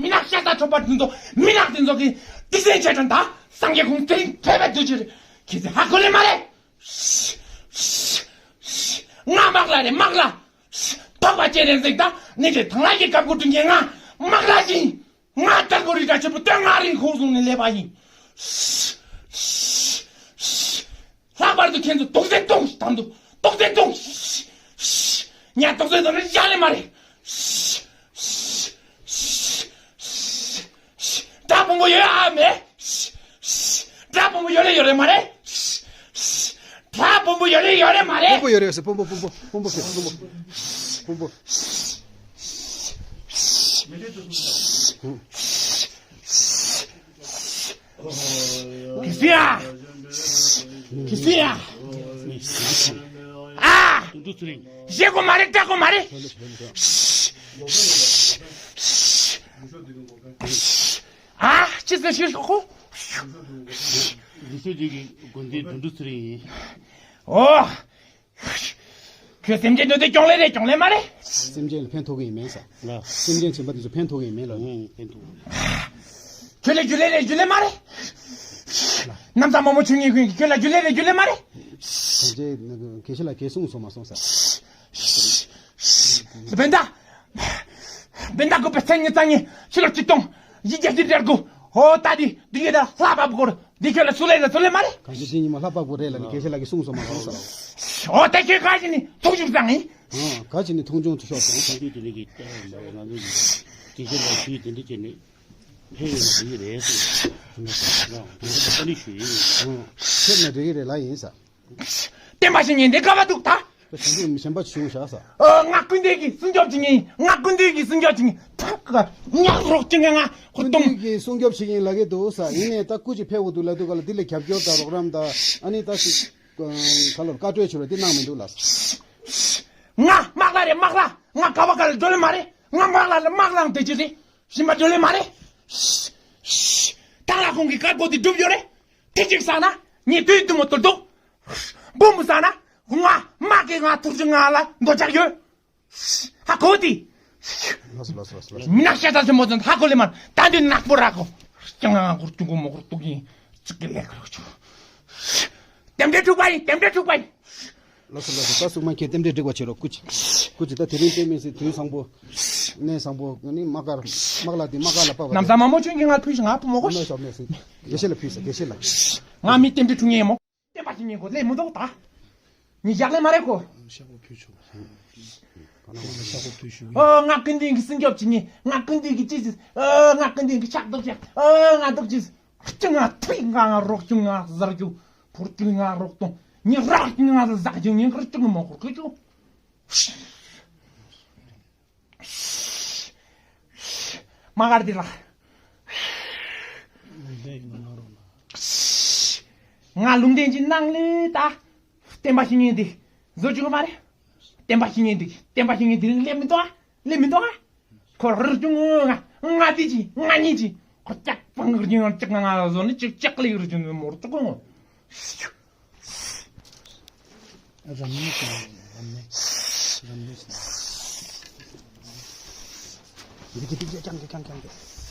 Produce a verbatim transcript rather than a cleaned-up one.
མི་ནག་ཤ་ཚ་ཁྲོམ་པ་འདི་ཚོ་མི་ནག་འདི་ཚོ་གི་སྡིག་སེམས་ཆེ་དྲགས་ད། སངས་རྒྱས་ཁོང་དེ་རིང་ཐོས་པའི་དུས་ཀྱི་ཁྱེད་ཚོས་ཧ་གོ་ལེ་མ་རེད། ང་དམག་ལ་རེད་དམག་ལ། ཐོག་པ་ཅན་རེད་ཟིག་ད་ནི་ཅེ་ཐང་ལ་གི་སྐབས་ཀུ་དྲིན་གྱི་ང་དམག་ལ་ཞིང་། ང་ལྟར་པོ་རི་དྲ་ཆེན་པོ་སྟོད་མངའ་རིས་ཁོག་བཟུང་ནས་སླེབས་པ་ཡིན། ལྷག་པར་དུ་ཁྱེད་ཚོ་དུག་རྫས་བཏུང་དང་དུ་དུག་རྫས་བཏུང་། ཉ་དུག་རྫས་དང་ནི་བཞག་ལེ་མ་རེད། དགྲ་དཔོན་པོ་ཡོད་ཨ་མེད། དགྲ་དཔོན་པོ་ཡོད་ལེ་ཡོད་ལེ་མ་རེད། དགྲ་དཔོན་པོ་ཡོད་ལེ་ཡོད་ལེ་མ་རེད། དཔོན་པོ་ཡོད་རེད་ཟེར། དཔོན་པོ་དཔོན་པོ་དཔོན་པོ་དཔོན་པོ་དཔོན་པོ། གི་སི་ཡ། གི་སི་ཡ། ཨ། ཞེ་གོ་མ་རེད་སྐྲག་གོ་མ་རེད། ཨ། ཅི་ཟེར་ཞེས་ཞོག་གོ། འདི་ཚོ་འདི་གི་དགོན་སྡེའི་དུད་འགྲོ་ཚུལ་ཡིན། ཨོ། ཁྱོད་སེམས་ཅན་འདོད་དེ་གྱོང་ལེ་རེད་གྱོང་ལེ་མ་རེད། སེམས་ཅན་ལ་ཕན་ཐོགས་ཀྱི་ཡིན་མིན་ས། ལ། སེམས་ཅན་བྱིན་པ་དེ་ཚོ་ཕན་ཐོགས་ཀྱི་ཡིན་མིན་ལ། ཨང་ཕན་ཐོགས། ཁྱོད་ལ་རྒྱུ་ལེ་རེད་རྒྱུ་ལེ་མ་རེད། གནམ་ས་མང་པོ་ཆུ་ངན་ཀུན་གྱིས་ཁྱོད་ལ་རྒྱུ་ལེ་རེད་རྒྱུ་ལེ་མ་རེད། གང་ཅི་དགེ་བཤེས་ལ་གས་གསུངས་སོང་མ་སོང་ས། བན་ད། བན་ད་གོ་པ་ཚན་ཉི་ཚ་ཉི་ཕྱི་ལོ་ཆིག་སྟོང་ཡི་རྒྱ་ཅི་འདྲ་གོ། ཧོ་ད་དི་དི་ཡེ་ད་ལྷ་བབ་གོ་ར་དི་ཁྱོད་ལ་སུ་ལེ་ལ་སུ་ལེ་མ་རེད། གང་ཅི་དེ་ཉི་མ་ལྷ་བབ་གོ་རེད་ལ་ནི་དགེ་བཤེས་ལ་གས་གསུངས་སོང་མ་སོང་ས། ཨོ་ད་ཁྱོད་ག་ཅི་ནི་ཐུག་ཞུགས་ཙང་ཡིན། ཨང་ག་ཅི་ནི་མཐོང་ཆུང་ཆོག་སོང་། ཐུག་ཞུགས་དེ་ནི་གི་ང་ཚོ་གི་དགེ་བཤེས་ལ་ཞུས་དེ་འདྲ་བྱས་ནི་ཕན་ཡོན་དེ་རེད་ཟེར་ཡིན། ང་དེ་འདྲ་ཞུས་ཡིན། ཨང་ཁྱོད་ནི་འགྲིག་གི་རེད་ལ་ཡིན་ས། བསྟན་པ་ཞིག་ཉན་དེ་དགའ་བ་འདུག་ད། ད་གཞན་དུ་མི་གཞན་པ་བྱུང་བཞག་ས། ཨ་ང་ཀུན་ལྡན་གྱི་སྲུང་སྐྱོབ་བྱེད་ངེས། ང་ཀུན་ལྡན་གྱི་སྲུང་སྐྱོབ་བྱེད་ངེས། ཐག་ག་ཉག་རོགས་ཀྱི་ང་ང་ཁོ་ཀུན་གཏོང་། ལྡན་གྱི་སྲུང་སྐྱོབ་བྱེད་ངེས་ལ་གེ་འདུག་ས། ཡིན་ནས་ད་སྐུ་ཅི་ཕེབས་འོ་འདུག་ལ་འདུག་ག་ལ་འདི་ལ་རྒྱབ་སྐྱོར་དང་རོགས་རམ་དང་ཨ་ནི་ད་ཞིག་ག་ལོར་བཀའ་གྲོས་བྱོས་ར་འདི་གནང་མི་འདུག་ལ། ང་དམག་ལ་རེད་དམག་ལ། ང་ག་བ་ག་ལ་འགྲོ་ལེ་མ་རེད། ང་དམག་ལ་ལ་དམག་ལ་དེ་ཅི་རེད། ཞིམ་པ་འགྲོ་ལེ་མ་རེད། ཐང་ལ་ཁོང་གི་བཀའ་བསྒོ་དེ་སྒྲུབ་ཡོད་རེད། དེ་གཅིག་བསགས་ན་ངས་དུས་དུ་མོ་ཏོར་འདུག་འབུམ་བསགས་ན་ང་དམག་གི་ང་ཐུགས་རྗེ་ང་ལ་འདོད་ཆགས་ཡོད། ཧ་གོ་དེ། ལོས་ལོས་ལོས་ལོས། མི་ནག་ཤ་ཚ་ཆེན་མོ་ཚོ་ཧ་གོ་ལེ་མར་ད་འདི་ནག་པོ་ར་གོ། ཀྱང་ང་གུར་ཅུང་གོ་མོ་གུར་ཏུ་གིན་ཅིག་གི་ལེགས་རོགས་ཆུ། རྟེན་འབྲེལ་འཁྲུག་པ་ཡིན་རྟེན་འབྲེལ་འཁྲུག་པ་ཡིན། ལོས་ལོས་ལོས། ད་སུག་མ་ཁྱེད་རྟེན་འབྲེལ་འགྲིག་པ་བྱེད་རོགས་སྐུ་མཁྱེན། སྐུ་མཁྱེན་ད་དེ་རིང་དཔེ་མི་སྲིད་དུས་བཟང་པོ། གནས་བཟང་པོ་ནི་དམག་སྒར་དམག་ལ་དེ་དམག་སྒར་ལ་པ་བ་ནམ་ཟ་མ་མོ་ཆུན་གྱི་ང་ཕུལ་ཞིང་ང་ཕུ་མོ་གོ་ཤི། དགེ་བཤེས་ལ་ཕུལ་ས་དགེ་བཤེས་ལ། ང་མི་རྟེན་འབྲེལ་འཁྲུག་ངེས་མོ། བསྟན་པ་ཞིག་ཉན་གོ་ལེ་མི་འདུག་ད། ཉི་ཞག་ལེ་མ་རེད་གོ། ཤག་པོ་ཕུལ་ཆོག་ཤག་པོ་ཕུལ་ཞུ་གི། ཨ་ང་ཀུན་ལྡན་གྱི་སྲུང་སྐྱོབ་བྱེད་ངེས། ང་ཀུན་ལྡན་གྱི་ཅི་ཟིག་ཨ་ང་ཀུན་ལྡན་གྱི་ཕྱག་རྡོག་ཅག་ཨ་ང་རྡོག་ཅི་ཟིག་ཅི་ང་ཐུག་ང་ང་རོགས་ཅུང་ང་གཟར་རྒྱུ། ཕུར་ཅུང་ང་རོགས་གཏོང་། ཉི་རག་ཅུང་ང་ཟ་རྒྱུ་ཉི་གར་ཅུང་མོ་ཁུར་ཁུ་ཅུང་། མ་གར་དེ་ལ། ལུང་བསྟན་ཡིན་ན་གནང་རོགས་གནང་། ང་ལུང་བསྟན་ཅིག་གནང་ལེ་ད། བསྟན་པ་ཞིག་ཉན་དེ། བཟོ་བཅུག་གི་མ་རེད། བསྟན་པ་ཞིག་ཉན་དེ་བསྟན་པ་ཞིག་ཉན་དེ་རིང་སླེབས་མི་འདུག་ཨ། སླེབས་མི་འདུག་ཨ། ཁོ་རུ་ཅུང་ང་ང་དེ་ཅི་ང་གཉིས་ཅི་ཁོ་ལྕགས་པང་གི་ཅི་ང་ལྕགས་ང་ང་བཟོ་ནི་ཅིག་ལྕགས་ལེ་རུ་ཅུང་མོར་ཅུག་གོ། རམ་ནི་ཀྱང་རམ་ནི་རམ་ནི་ཀྱང་ཀྱང་ཀྱང་།